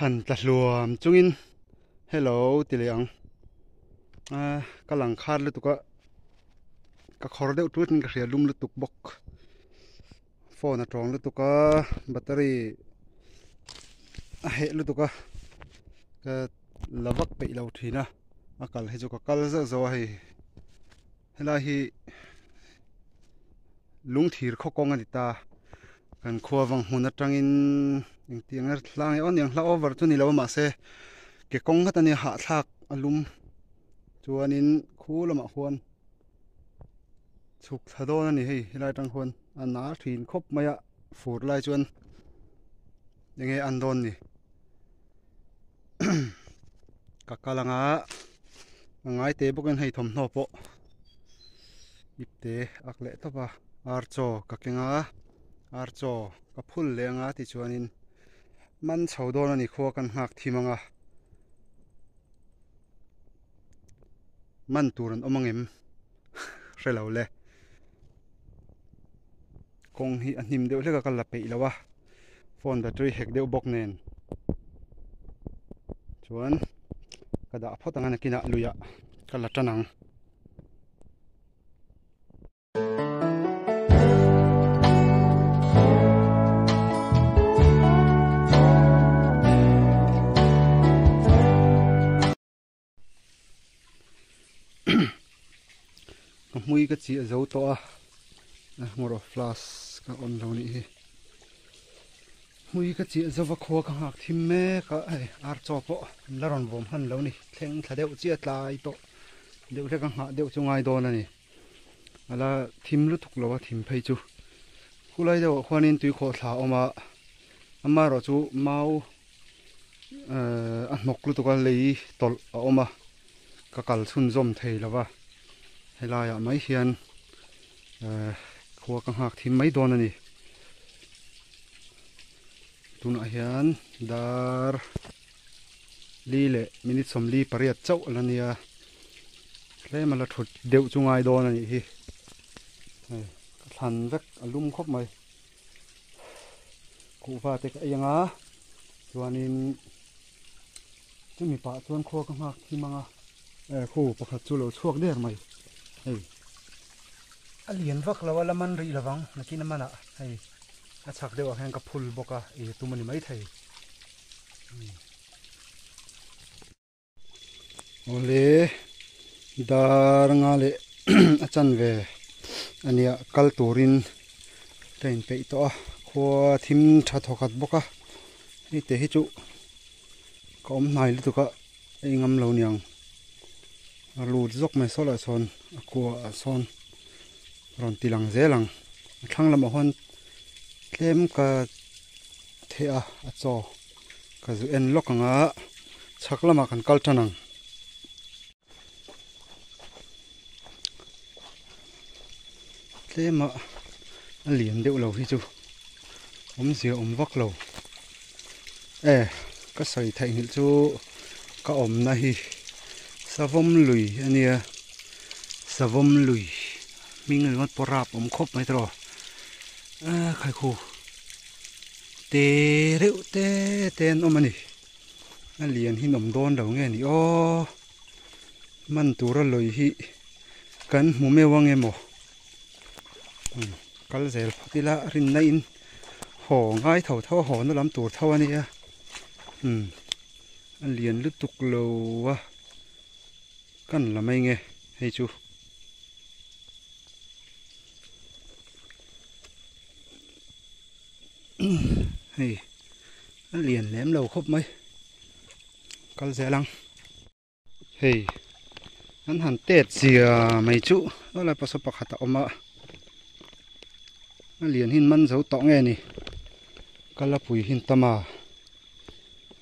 Thlan tla hluam chungin hello ti leh ang. Ka lang khar lutuk a, ka khawr deuh tut in ka hria lum lutuk bawk. Phone a tawng lutuk a, battery a heh lutuk a, ka la vak peih lo thin a, a kal hi chu ka kal zauh zauh a hei. Helai hi lungthir khaw kawng a ni ta kan khua vang hmun atangin engtiang a hlang e aw niang hla over chu ni lo a mahse ke kawng nghat a nia hahthlak a lum chuanin khu lamah khuan chhuk thla dawn a ni hei helai atang khuan a na thin khawp mai a fur lai chuan enge an dawn ni. Ka kal anga a ngai te bawkin hei thawmhnaw pawh ip te ak leh tawp a ar chaw ka keng a ar chaw ka phul leh anga tichuanin man chho dawn a ni khua kan nghak thim anga man tur an awm angem hre lo le kawng hi a hnim deuh hlek a ka la peih lo a phone battery hek deuh bawk nen chuan ka dah phawt ang a nakinah luiah ka la tan ang. Ka hmui ka chiah zo tawh a hmawr aw flash ka on lo nih hi hmui ka chiah zo va khua ka nghak thim mek a hei ar chaw pawh an la rawn vawm hman lo ni thleng thla deuh chiah tlai tawh deuh hlek a nghah deuh chu ngai dawn a ni a la thim lutuk lo a thim phei chu khulai deuh ah khuanin tuikhawhthla a awm a amaherawh chu mau a hnawk lutuk a lei tawlh a awm a ka kal chhunzawm thei lo va helaiah mai hian khua ka nghak thim mai dawn a ni tunah hian dar li leh minute 48 chauh a la nia tlem a la thut deuh chu ngai dawn a nih hi hei ka thlan vek a lum khawp mai. Kuhva te ka ei anga chuanin chumi pah chuan khua ka nghak thim anga eh khu pakhat chu lo chhuak der mai hei a lian vak lo a la man rih lovang nakin a manah hei a chhak deuh ah hian ka phul bawk a ei tum a ni maithei. Awle dar nga leh a chanve a nia kal turin ka inpeih tawh a khua thim tha thawkhat bawk a hei te hi chu ka awm hnai lutuk a ei ngam lo niang a lut zawk mai saw lah sawn a kua ah sawn rawn ti lang zel ang a thlang lamah huan tlem ka theh a a chaw. Ka zu en lawk ang a, chhak lamah kan kal tan ang. Tlema a lian deuh lo hi chu awmzia awm vak lo. E ka sawi theih nghilh chu ka awmna hi Savawm lui a nia, Savawm lui hming ringawt pawh rap awm khawp mai tawh a khaikhu. Te reuh te te an awm a ni a lian hi nawm dawn lo nge ni aw man tura lawi hi kan hmu meuh ang emaw kal zel phawt ila rinna in haw ngai tho tho a haw na lam tur tho a nia a lian lutuk lo a kan la mai nge hei chu. Hei a lian lem lo khawp mai kal zel ang hei an han tet zia mai chu helai pawh saw pakhat a awm a a lian hi man zo tawh nge ni kal a pui hin tam a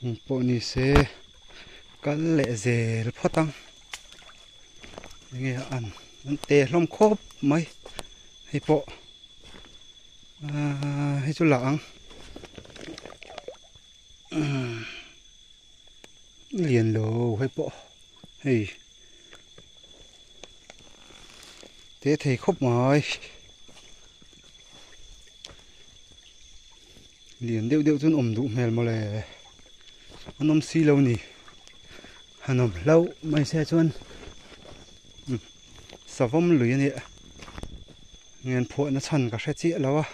engpawh ni se kal leh zel phawt ang enge a an an te hlawm khawp mai hei pawh. Ahh hei chu la ang lian lo hei pawh hei te thei khawp mai lian deuh deuh chuan awm duh hmel mawle. an awm si lo ni han awm hlauh mai se chuan savawm lui a nia ngen phuahna chhan ka hre chiah lo a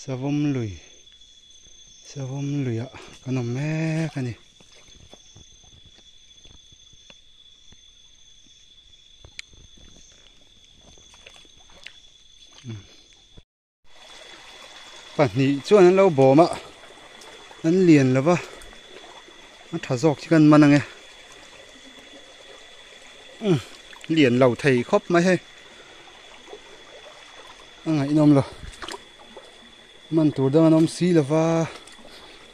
savawm lui savawm luiah kan awm mek a ni. Pahnih chuan an lo bawm a an lian lo va a tha zawk chu kan man ang e umm lian lo thei khawp mai hei a ngaihnawm lo man tur dang an awm si lo va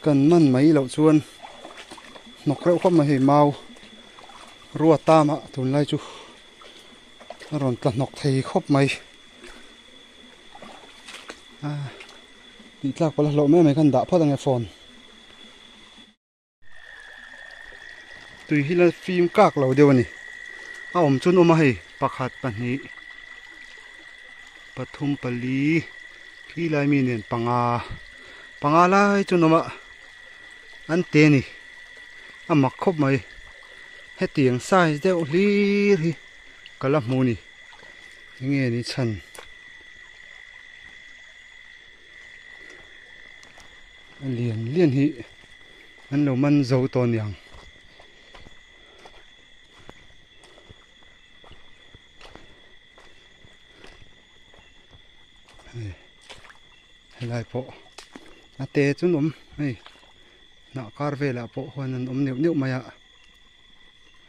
kan man mai loh chuan hnawk reuh khawp mai hei mau rua tam ah tunlai chu a rawn tla hnawk thei khawp mai. Tih tlak pawh la hlauh mai mai khan dah phawt ang e phone. Tui hi la fim kak lo deuh a ni. A awm chu an awm a hei pakhat pahnih pathum pali khi lai mi nen panga panga lai chu an awm a an te a ni a mak khawp mai hetiang size deuh hlir hi ka la hmu a ni. Enge ni chhan a lian lian hi an lo man zo tawh aniang. Hei helai pawh a te chu an awm hei hnah kar velah pawh huan an awm neuh neuh mai a.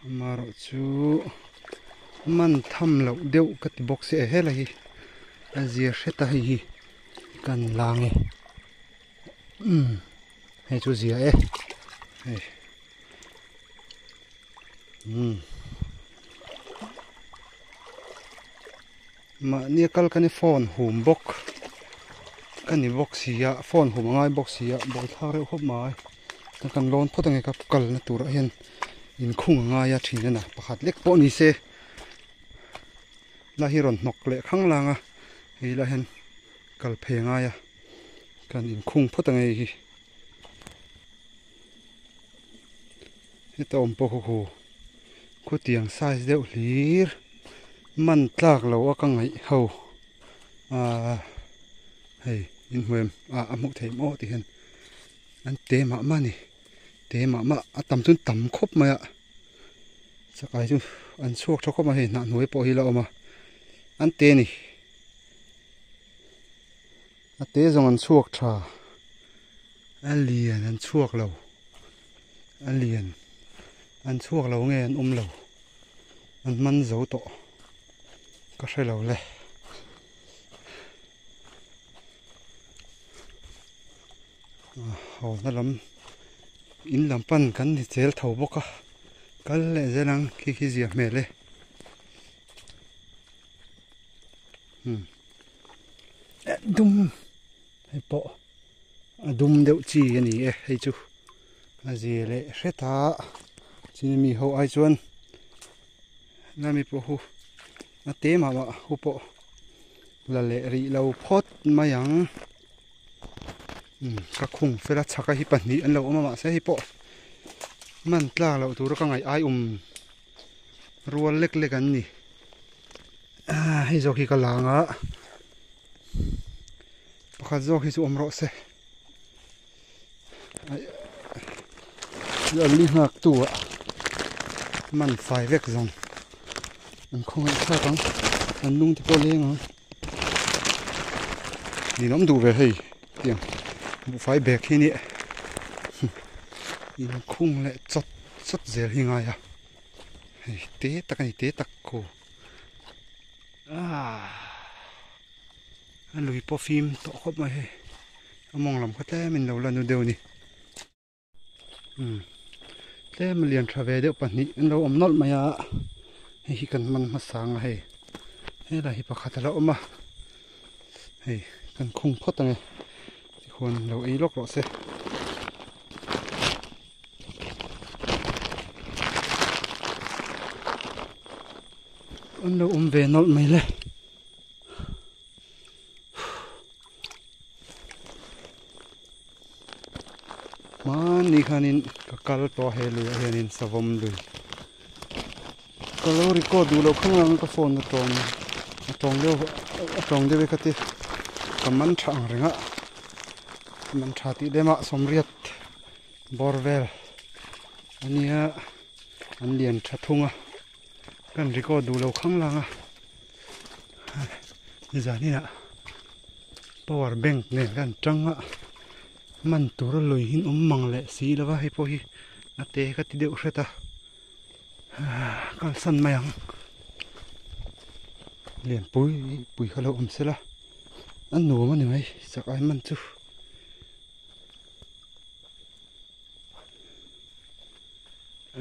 Amaherawh chu man tham loh deuh ka ti bawk si e helai hi a zir hret a hei hi kan la nge umm hei chu zia e hei umm mahni a kal ka ni phone hum bawk ka ni bawk si a phone hum a ngai bawk si a buaithlak reuh khawp mai. Chuan kan lawn phawt ange ka kalna turah hian inkhung a ngai a thin a na pakhat lek pawh ni se la hi rawn hnawk leh khang lang a hei lah hian kal phei a ngai a kan inkhung phawt ange hei hi heta awm pawh khaw khu khutiang size deuh hlir man tlak lo a ka ngaih ho ahh hei inhmuh em ah a hmuh theih maw ti hian. An te mah mah a ni te mah mah a tam chuan tam khawp mai a chakai chu an chhuak tha khawp mai hei hnah hnuai pawh hi la awm a an te a ni a te zawng an chhuak tha a lian an chhuak lo a lian an chhuak lo nge an awm lo an man zo tawh ka hre lo le. Haw na lam in lam pan kan ni zel tho bawk a kal leh zel ang khi khi zia hmel e umm dum hei pawh a dum deuh chi a ni e hei chu a zia leh hret a chini mi ho ai chuan lami pawh hu a te mah mah hu pawh. La leh rih lo phawt mai ang umm ka khung fel a chhaka hi pahnih an lo awm a mahse hei pawh man tlak loh tura ka ngaih ai um rual lek lek an ni ah hei zawk hi ka lang a pakhat zawk hi chu awm rawh se a li nghak tu ah man fai vek zawng an khawngaih thlak ang an lung te pawh leng ang ninawm duh ve hei tiang buhfai bag hi nia inkhung leh chawt chawt zel hi ngai a hei te tak a ni te tak ko ah. A lui pawh fim tawh khawp mai hei a mawng lam kha tlem in lo la nu deuh a ni umm tlem a lian tha ve deuh pahnih an lo awm nawlh mai a hei hi kan hman hmasa ang a hei helai hi pakhat a la awm a hei kan khung phawt ang e tikhuan lo ei lawk rawh se. An lo awm ve nawlh mai le. Hmanni khanin ka kal tawh a he luiah hianin savawm lui ka lo record duh loh khang ang ka phone a tawng a tawng deuh a tawng deuh e ka ti ka man tha ang reng a ka man tha tih lem ah sawmriat bawr vel a nia an lian tha thung a kan record duh loh khang lang a zaninah power bank nen kan tang a man tur a lui in awm mang leh si lo va hei pawh hi a te ka ti deuh hret a kalsan mai ang lianpui pui kha lo awm sela a nuam a ni mai chak ai man chu.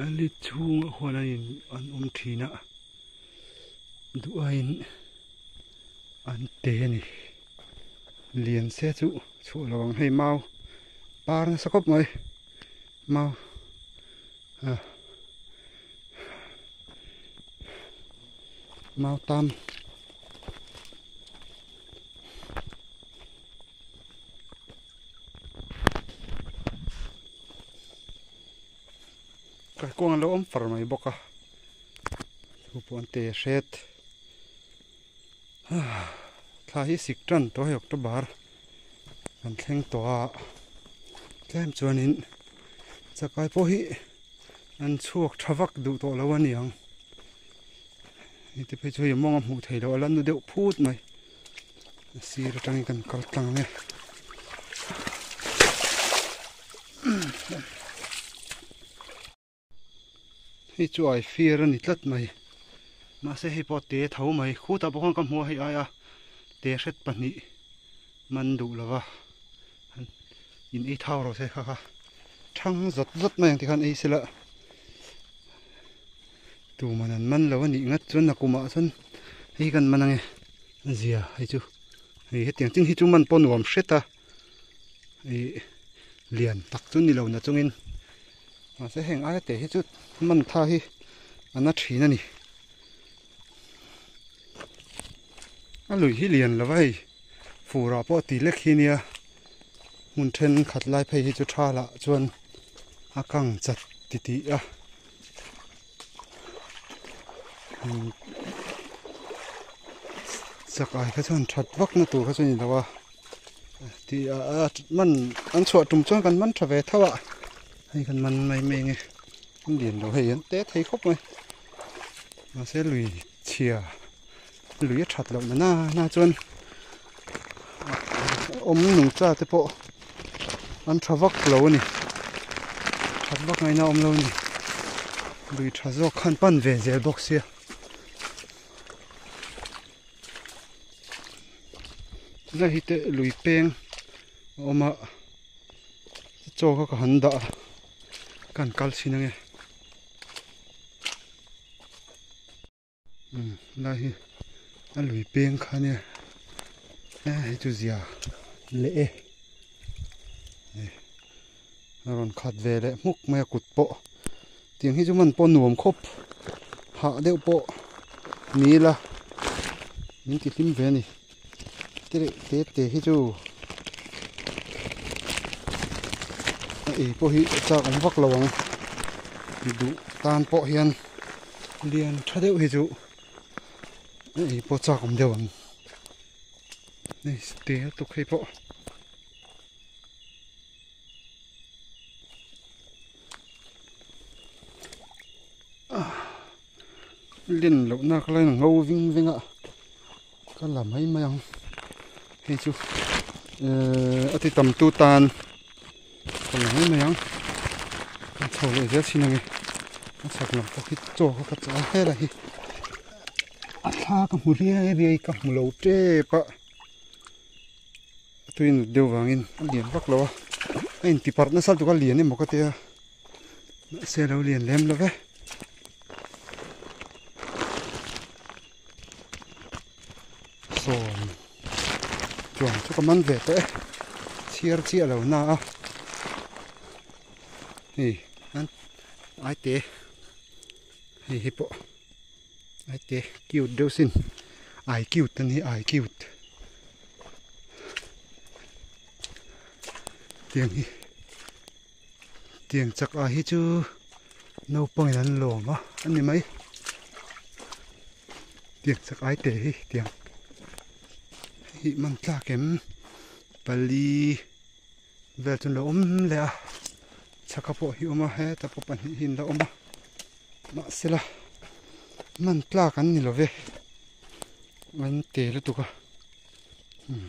A li chhungah huan a in an awm thin a duh aiin an te a ni lian se chu chhuah lo ang hei mau par nasa khawp mai mau ah mau tam. Kaikuang a lo awm far mai bawk a chu pawh an te hret thla hi sik tan tawh hei october kan thleng tawh a tlem chuanin chakai pawh hi an chhuak tha vak duh tawh lo a ni ang hei te phei chu hei mawng a hmuh theih loh a la nu deuh phut mai. A sir atangin kan kal tlang ang e. Hei chu ai fir a ni tlat mai. Mahse hei pawh te tho mai. Khutah pawh khan ka hmu a hei aia te hret pahnih man duh lova in ei thau rawh se kha kha thang zawt zawt mai ang tikhan ei sela tuman an man lo a nih ngat chuan nakumah chuan hei kan man ange zia hei chu hei hetiang chin hi chu man pawh nuam hret a ih lian tak chu ni lo na chungin mahse heng aia te hi chu man tha hi a na thin a ni a lui hi lian lo va hei furah pawh ti lek hi nia hmun thenkhat lai phei hi chu tha lah chuan a kang chat titih a. Chak ai kha chuan that vak na tur kha chu a ni lo a tih a man an chhuah tum chuan kan man tha ve tho a hei kan man mai mai nge an lian lo hei an te thei khawp mai mahse lui chhia lui a that loh na na chuan awm nungcha te pawh an tha vak lo a ni that vak ngaihna a awm lo a ni lui tha zawk khan pan ve zel bawk sia tunah hi te lui peng a awm a chaw kha ka han dah a ka han kal chhin ange. Umm lai hi a lui peng kha nia e hei chu zia leh e a rawn khat ve leh hmuk mai a kut pawh tiang hi chu man pawh nuam khawp hah deuh pawh ni ila min ti hlim ve a ni te leh te te hi chu a ei pawh hi a chak awm vak lo ang duh tan pawh hian. Lian tha deuh hi chu a ei pawh chak awm deuh ang hei te lutuk hei pawh len loh nak laiin a ngo ving veng a ka la mai mai ang hei chu ehh a ti tam tu tan. Ka la mai mai ang kan chho leh zel thin ange a chhak lam pawh hi chaw kha ka chah a helai hi a thla ka hmu riai riai ka hmu lo tep a a tui nut deuh vangin a lian vak lo a a inti parh nasa lutuk a lian emaw ka tia mahse a lo lian lem lo ve. Sawm chuan chu ka man ve tawh e chhiar chiah lo na a hei an ai te hei hi pawh ai te cute deuh sin ai cute a ni ai cute tiang hi. Tiang chak ah hi chu naupang in an lawm a a ni mai tiang chak ai te hi tiang hi man tlak em pali vel chu an lo awm leh a chaka pawh hi a awm a heta pawh pahnih hi an la awm a mahsela man tlak an ni lo ve an te lutuk a umm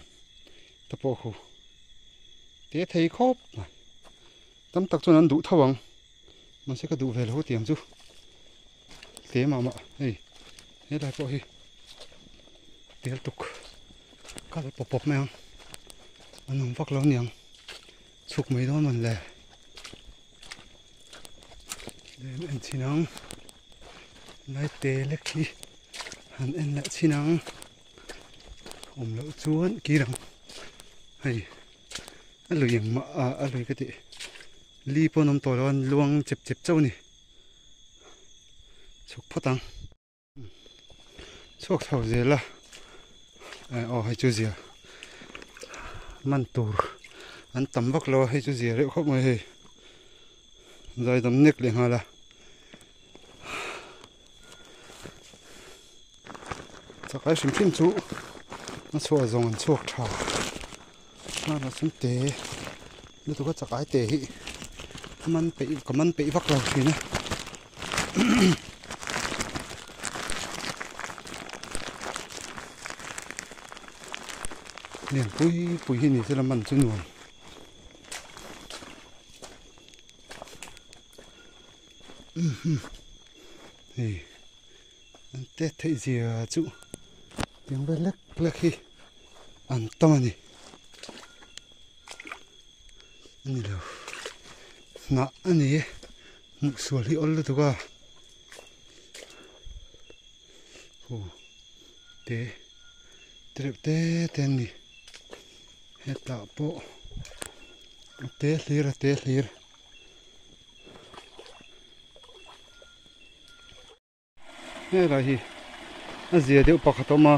ta pawh khu te thei khawp mai tam tak chuan an duh tho ang mahse ka duh ve lo tiang chu te mah mah hei helai pawh hi tel tuk kal pawp pawp mai ang an awm vak lo aniang chhuk mai dawn man le lem en chhin ang lai te lek hi han en leh chhin ang awm loh chuan kir ang hei a lui engmah ah a lui ka tih li pawh an awm tawh lo a an luang chep chep chauh a ni chhuk phawt ang chhuak chho zel a eh aw hei chu zia man tur an tam vak lo a hei chu zia reuh khawp mai hei zaidam nek leh nghal a. Chakai hrim hrim chu a chhuah zawng an chhuak tha hmanah chuan te lutuk a chakai te hi a man peih ka man peih vak lo thin a lian pui pui hi ni sela man chu nuam. Hei an tet theih zia chu tiang vel lek lek hi an tam a ni a ni lo hnah a ni e hmuh sual hi awl lutuk a aw te te reuh te te an ni hetah pawh a te hlir a te hlir. Helai hi a zia deuh pakhat a awm a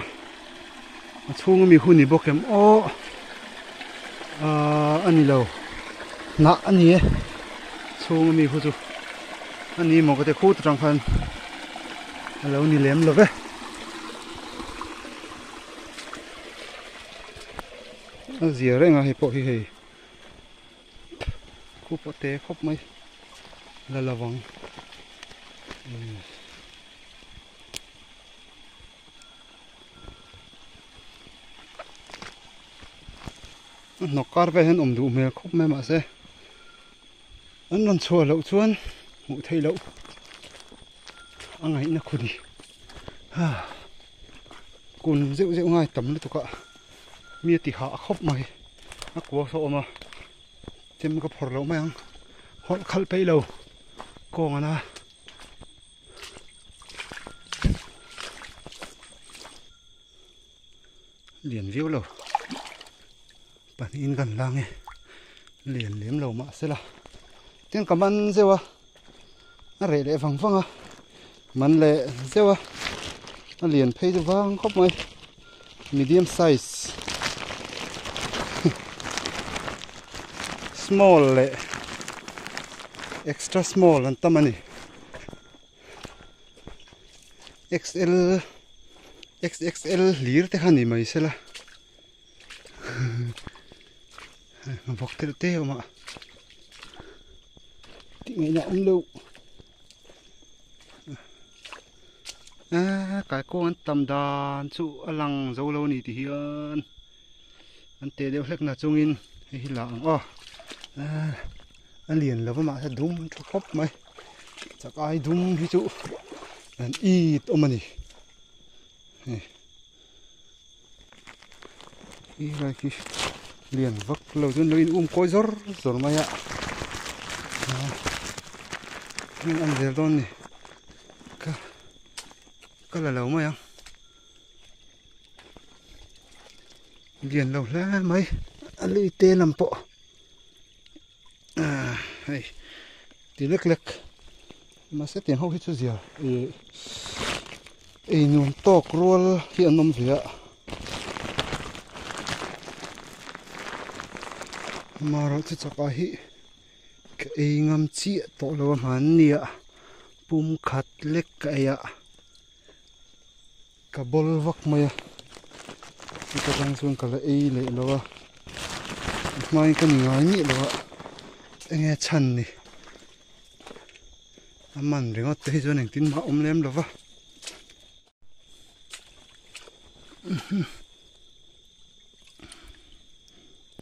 a chhung ami hun ni bawk em aw ahh a ni lo hnah a ni e chhung ami khu chu a ni maw ka ti khut atang khan a lo ni lem lo ve. A zia reng a hei pawh hi hei. Khup a te khawp mai la lovang a hnawk kar vel hian awm duh hmel khawp mai mahse an rawn chhuah loh chuan hmuh theih loh a ngaihna khu ni ha kun zeuh zeuh ngai tam lutuk a. Mi a ti hah khawp mai a kua saw awm a chem ka phawrh loh mai ang hawlh khalh peih lo kawng ana lian viau lo pahnihin kan lang e lian lem lo mahsela tin ka man zeuh a a reh leh vang vang a man leh zeuh a a lian phei chu vang khawp mai medium size small leh extra small an tam a ni xl xxl hlir te kha ni mai sela vawk telh te a awm a tih ngaihna awm lo ah kaikuang an tam dan chu a lang zo lo a ni ti hian an teh deuh hlek na chungin hei hi la ang aw ah a lian lo va mahse dum tha khawp mai chakai dum hi chu an it awm a ni hei. Hi lai khi lian vak lo chuan lo in um kawi zawr zawr mai a heng an zel dawn ni ka ka la lo mai ang lian lo hle mai a lui te lam pawh hei ti lek lek mahse tiang ho hi chu zia ih ei nuam tawk rual hi an awm ve a marawh chu chak ah hi. Ka ei ngam chiah tawh lo a hmannia pum khat lek ka ei a ka bawl vak mai a chuta tang chuan ka la ei leh lo a a hmain ka ni ngai miah lo a enge chhan ni a man ringawt te hi chuan engtin mah a awm lem lo va.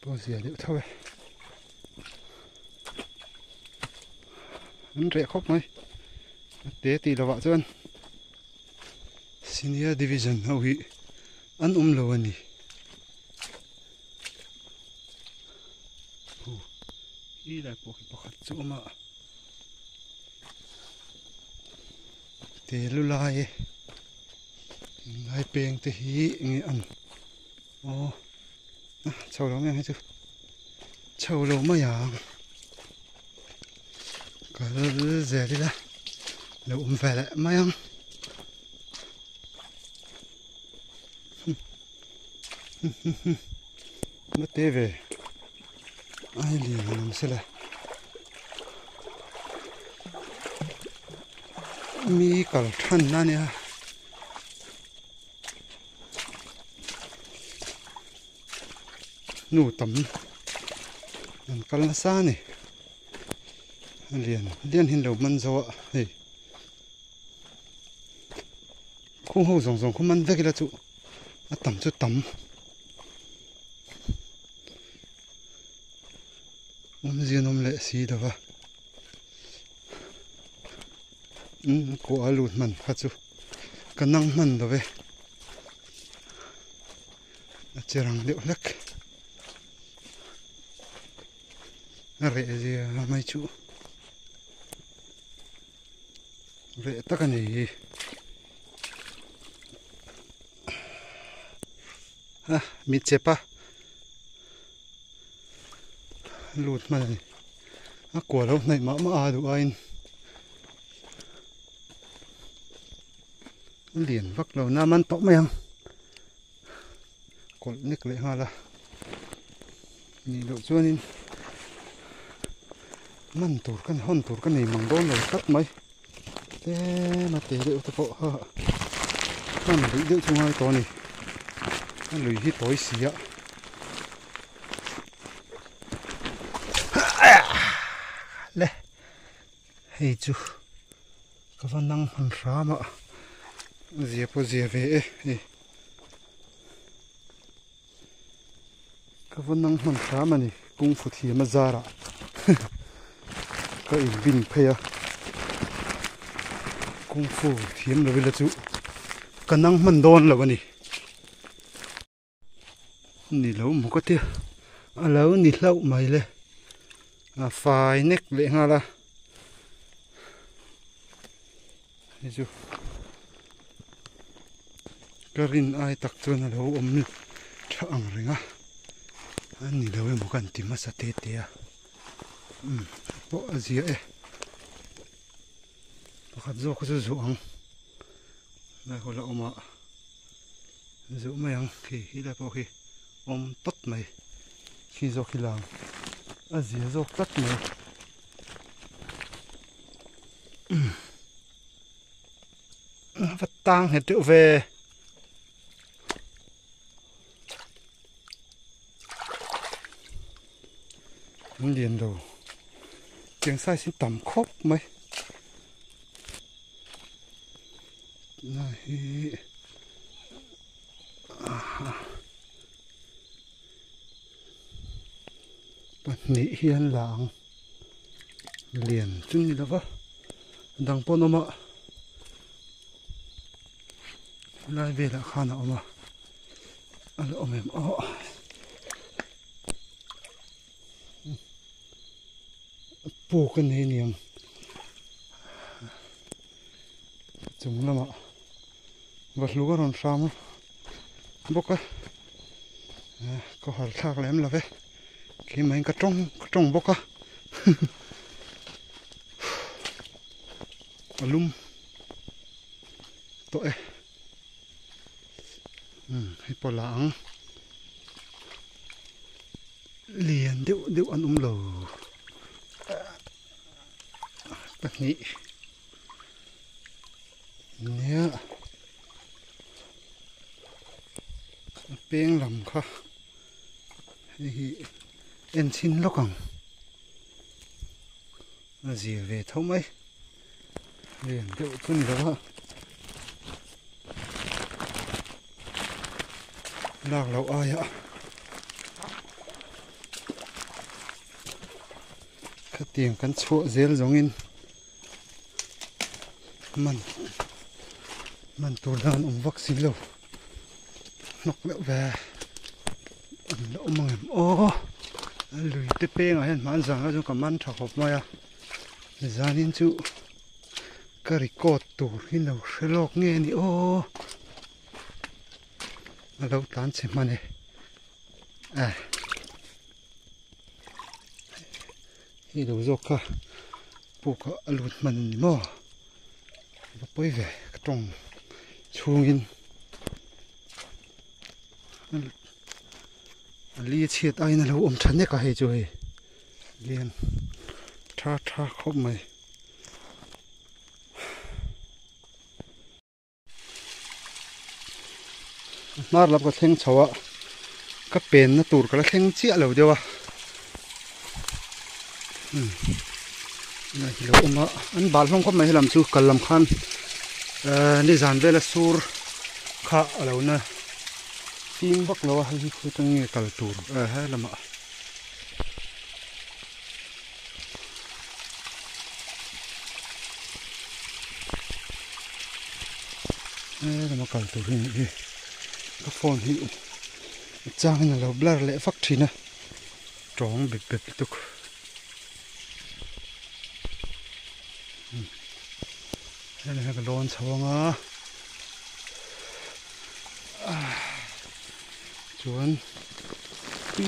Pawh zia deuh tho e an reh khawp mai a te tih lovah chuan senior division ho hi an awm lo a ni hi lai pawh hi pakhat chu awm a. Te lu lai lai peng te hi enge an aw chho lo mai ang hi chu chho lo mai ang kal zel ila lo awm ve leh mai ang na te ve ai lian an awm sela mi kal than na nia nu tam an kal nasa a ni a lian lian hi an lo man zo a hei khung ho zawng zawng khaw man vek ila chu a tam chu tam. Awmzia an awm leh si lo va umm kawh a lut hman kha chu ka nang hman lo ve a che rang deuh hlek a reh zia mai chu reh tak a ni hi. A mi chep a lut hman a ni a kua lo hnaih mah mah a duh aiin a lian vak lo na man tawh mai ang kawlh nek leh nghal a nih loh chuanin man tur ka hawn tur ka nei mang dawn lo tlat mai. Tlem a te deuh te pawh kha hman luih deuh chu ngai tawh a ni a lui hi tawi si a le hei chu ka va nang hman hram a zia pawh zia ve e hei ka va nang hman hram a ni kung fu thiam a zarah ka in bin phei a kung fu thiam lo ila chu ka nang hman dawn lo a ni ni lo maw ka tia a lo ni hlauh mai le a fai nek leh nghal a hei chu ka rin ai tak chuan a lo awm tha ang reng a a ni lo emaw ka inti hmasa te te a umm pawh a zia e pakhat zawk chu zuh ang lai haw la awm a zuh mai ang khi hi lai pawh khi awm tawt mai khi zawk hi lang a zia zawk tlat mai. Va tang nghet deuh ve. An lian lo. Tiang size hi tam khawp mai. Na hi pahnih hi an la ang. Lian chu ni lova dang pawh an awm a helai velah khan a awm a a la awm em aw puk a nei aniang chung lamah va hluk a rawn hram bawk a khawhar thlak lem lo ve. Keimah in ka tawng ka tawng bawk a a lum tawh e umm hei pawh la ang lian deuh deuh an awm lo. Pahnih nia a peng lam kha hei hi en chhin lawk ang a zir ve tho mai lian deuh chu ni lo a lak loh aia Khatiang kan chhuah zel zawngin man man tur dan awm vak si lo hnawk deuh ve an la awm ang em aw a lui te pengah hian hman zan kha chuan ka man tha khawp mai a zanin chu ka record tur hi lo hre lawk nge ni aw a lo tlan chhe hman e eh. Hei lo zawk kha puk ah a lut hman a ni maw va pawi ve ka tawng chhungin a li chhiat aiin a lo awm tha nek a hei chu hei lian tha tha khawp mai. Hnar lam ka thleng chho a ka penna tur ka la thleng chiah lo deuh a umm hi lo awm a an bal hlawm khawp mai helam chu kal lam khan ehh nizan vela sur kha a lo na fim vak lo a hei hi khawi atang nge kal tur eh helamah. Helama kal tur hi a nih hi ka phone hi a changin a lo blur leh vak thin a tawng bep bep lutuk helai hian ka lawn chho ang a chuan pi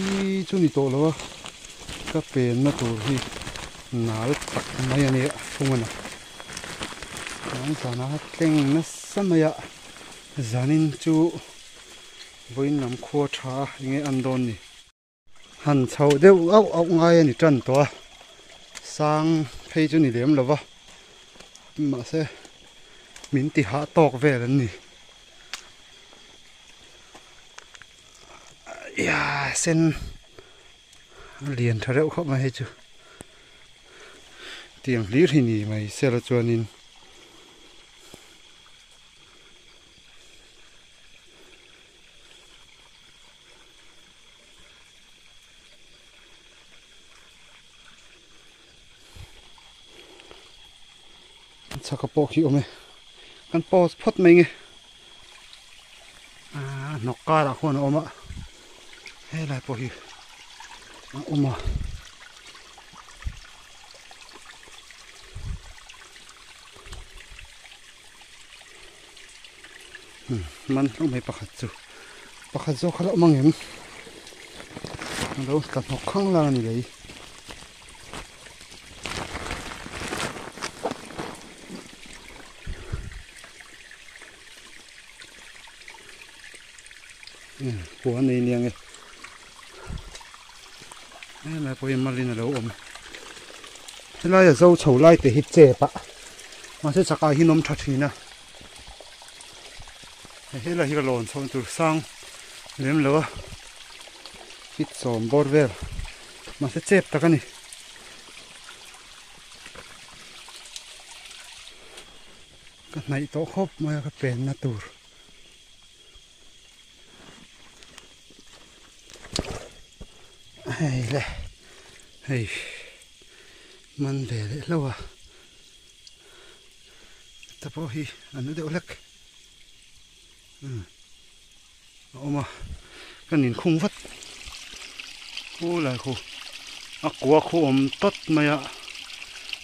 chu ni tawh lo a ka penna tur hi nal tak mai a nia thung a ni chuan zanah a tleng nasa mai a zanin chu vawiin lam khua tha a enge an dawn ni. Han chhoh deuh auh auh ngai a ni tan tawh a sang phei chu ni lem lo va mahse min ti hah tawk vel an ni ia sen a lian tha reuh khawp mai hei chu tiang hlir hi ni mai sela chuanin. Chhaka pawh khi awm e kan pause phawt mai nge ah hnawk karah khuan a awm a helai pawh hi a awm a. Man hlauh mai pakhat chu pakhat zawk kha la awm ang em alo tla hnawk khang lang a ni lei kua a nei nia nge helai pawh hi malin alo awm helai a zo chho lai te hi chep a mahse chakah hi an awm tha thin a. Helai hi ka lawn chhoh tur sang lem lo a hit sawm bawr vel mahse chep tak a ni ka hnaih tawh khawp mai a ka pen na tur hei le hei man ve leh hlauh a. Ta pawh hi a nu deuh hlek umm a awm a kan inkhung vat khu lai khu a kua khu awm tawt mai a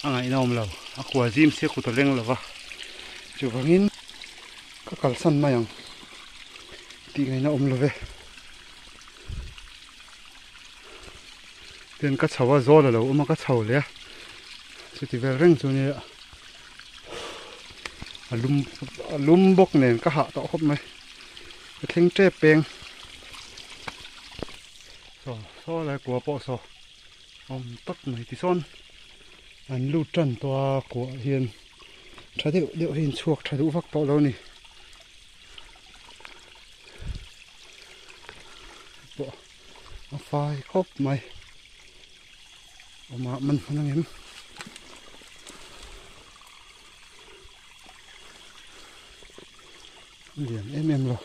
a ngaihna awm lo a kua zim sia kut a leng lo va chuvangin ka kalsan mai ang tih ngaihna awm lo ve tin ka chho a zawl a lo awm a ka chho leh a chuti vel reng chu nia a lum a lum bawk nen ka hah tawh khawp mai ka thleng tep peng saw saw lai kua pawh saw awm tak mai tisawn. An lut tan tawh a kuah hian tha deuh deuh hi inchhuak tha duh vak tawh lo a ni. Pawh a fai khawp mai. Awmah man hman angem. Lian em em lo.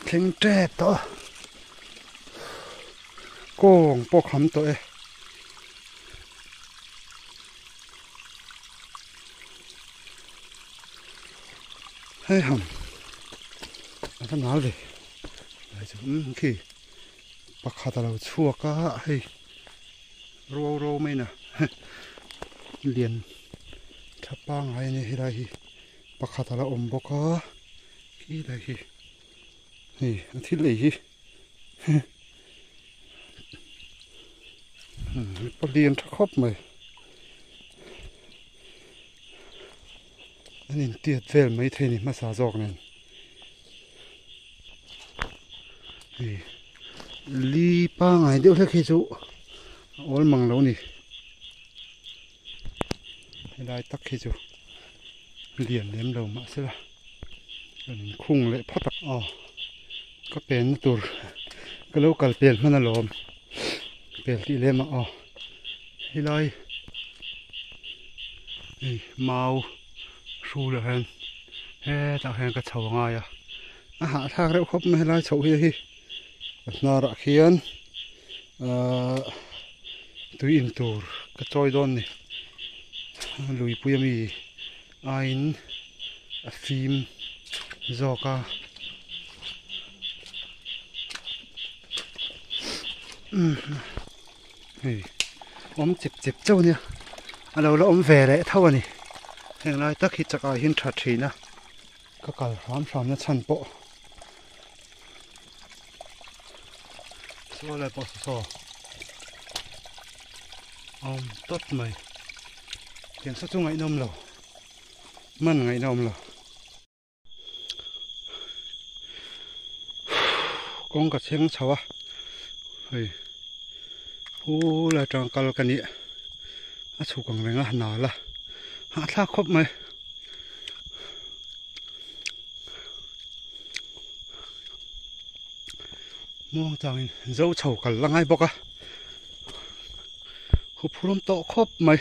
Thleng tep tawh a. Kawng pawh kham tawh e. Hei ham a va nal ve lai chu umm khi pakhat a lo chhuak a hei ro ro mai na lian tha pangngai a nia helai hi pakhat a la awm bawk a khi lai hi hei a thil ei hi mipa lian tha khawp mai an intiat vel maithei ni hmasa zawk nen hei li pangai deuh hlek hi chu a awl mang lo ni helai tak hi chu lian lem lo mahse la kan inkhung leh phawt a aw ka pen na tur ka lo kal pel hman alawm pel tih lem a aw helai hei mau hrul ah hian hetah hian ka chho angai a a hahthlak reuh khawp mai helai chhoh hi hi a hnarah khian ahh tui in tur ka chawi dawn a ni luipui ami aiin a fim zawk a hei awm chep chep chauh ania a lo la awm ve leh tho a ni heng lai tak hi chakah hian tha thin a ka kal hram hram na chhan pawh saw lai pawh saw awm tawp mai tiang saw chu ngaihnawm lo man ngaihnawm lo kawng ka chheng chho a hei hu lai tang kal ka nih a chhuk ang reng a nal a hahthlak khawp mai. Muang changin zo chho kal la ngai bawk a huphurhawm tawh khawp mai.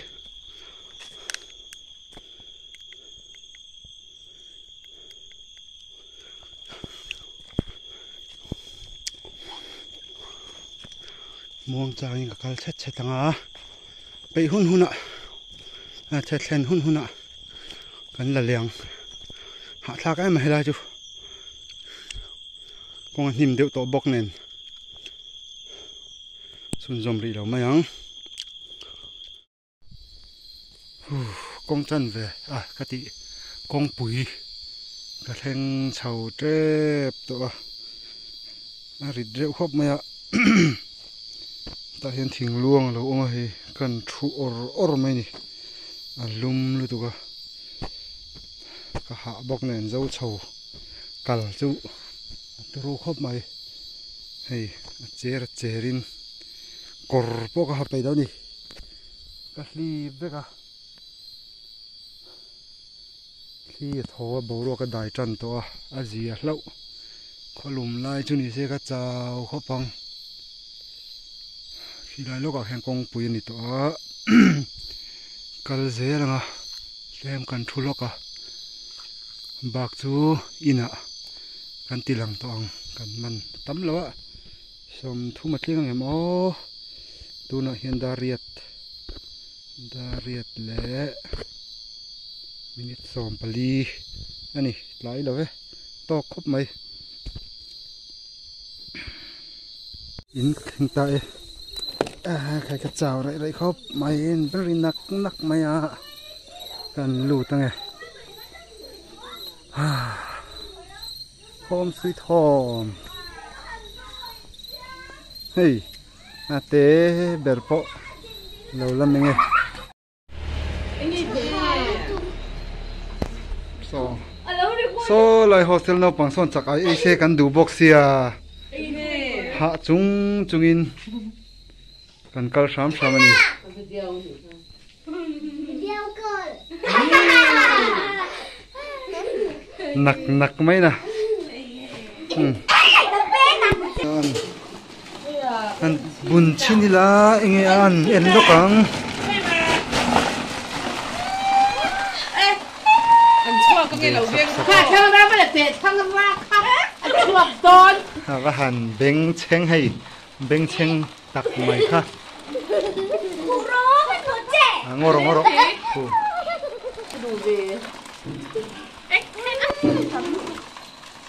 Muang changin ka kal chhet chhet ang a peih hun hunah a chhe thlen hun hunah kan la leng hahthlak em a helai chu kawng a hnim deuh tawh bawk nen chhunzawm rih lo mai ang kawng chan ve a ka tih kawngpui ka thleng chho tep tawh a a rit reuh khawp mai a tah hian thing luang a lo awm a hei kan thu awr awr mai a ni a lum lutuk a ka hah bawk nen zo chho kal chu a turu khawp mai hei a cher a cher in kawr pawh ka ha peih lo a ni ka hlip vek a thli a thaw a boruak a dai tan tawh a a zia hlauh khawlum lai chu ni se ka chau khawp ang khilai lawkah khian kawngpui a ni tawh a kal zel ang a tlem kan thu lawk a bak chu inah kan ti lang tawh ang kan man tam lo a sawmthum a tling ang em aw tunah hian dariat dariat leh minute 14 a ni tlai lo e tawk khawp mai in ka thleng ta e khai ka chau raih raih khawp mai in ber in nak nak mai a kan lut ange home sweet home hei a te ber pawh lo la meng e. Saw saw lai hostel naupang sawn chak ai ei se kan duh bawk sia hah chung chungin. Kan kal hram hram a ni. Nak nak mai na. An bun chhin ila enge an en lawk ang. A va han beng chheng hei bengchheng tak mai kha a ngaw rawh ngaw rawh khu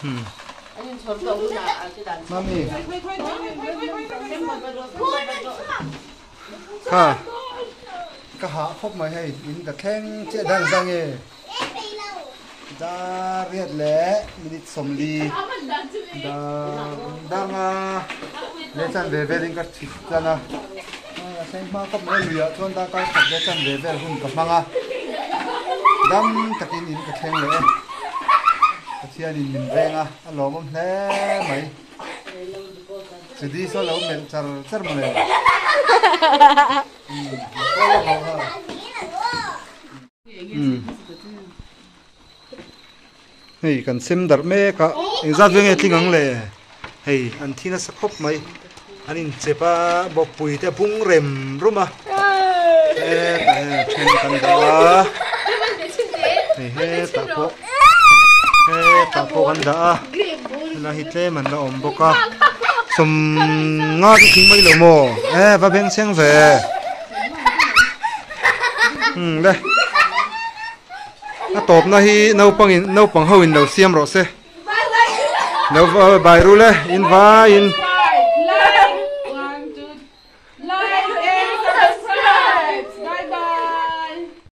hmm mami kha ka hah khawp mai hei in ka thleng chiah dan zang e Dar riat leh minute 40 dar danga leh chan ve velin ka thit tlan a a thleng hma khawp mai luiah chuan darkar khat leh chan ve vel hun ka hmang a dam takin in ka thleng leh e Pathianin min veng a a lawmawm hle mai chudi saw lo melh char char mawle umm Hei kan sem darh mek a engzat ve nge tling ang le hei an thi nasa khawp mai an inchep a bawkpui te a bung rem rum a hetah hian then kan dah a hei hetah pawh hetah pawh kan dah a helai hi tlem an la awm bawk a sawm nga chu tling mai lo maw e va bengchheng ve. Umm le a tawpna hi naupang in naupang ho in lo siam rawh se lo bai ru le in vai in.